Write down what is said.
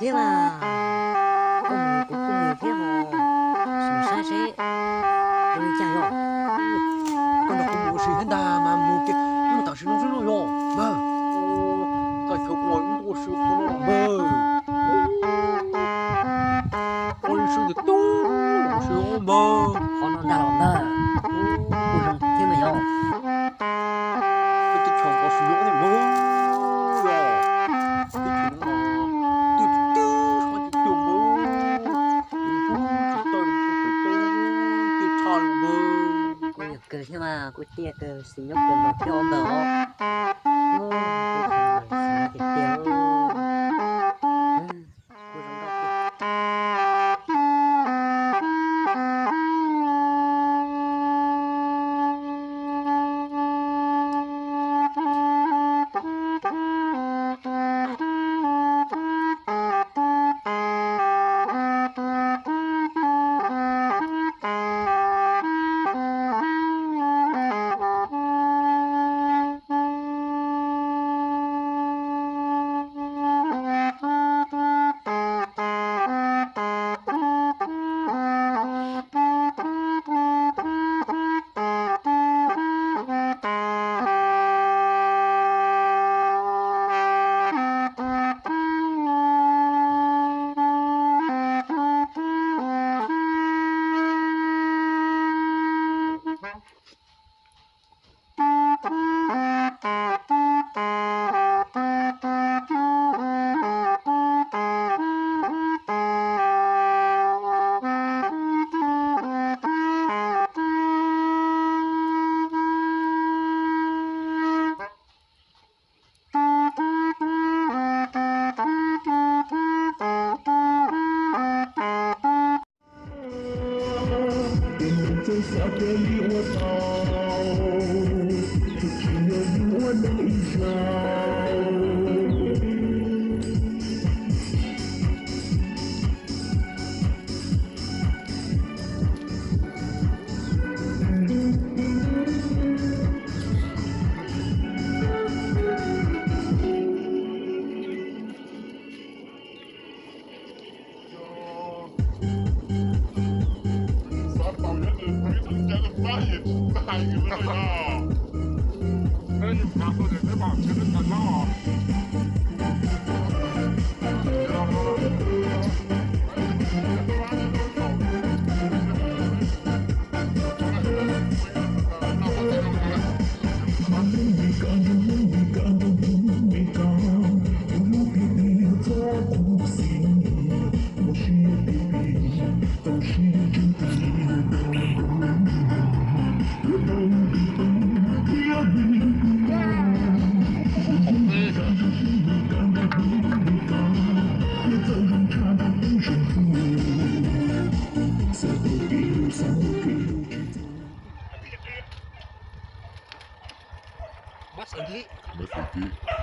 thiab mas. Koj mus kuv kuj mus thiab ho. Sim saib seb zoo li cas yog. Koj nrog kuv mus ua si thiab ntag mas mus kiag, mus tam sim no xwb no yog npawg. Txoj chaw kuv ua si qhov no npawg. Ua li sib ntawd tub ua si npawg. Qhov no ntag los npawg. Kuj zoo thiab mas yog. Peb teb chaws nkaus xwb nyob ne npawg. Yog teb chaws no twb twb xyov twb cuag npawg. Tsis tau tsis tau tiag tshaj li npawg. Kuj yog kawg thiab mas, kuj tiag kawg xwb nyob kawg nkaus thiab os npawg os. Kuj zoo nkauj tiag tiag. Mab xeem tib.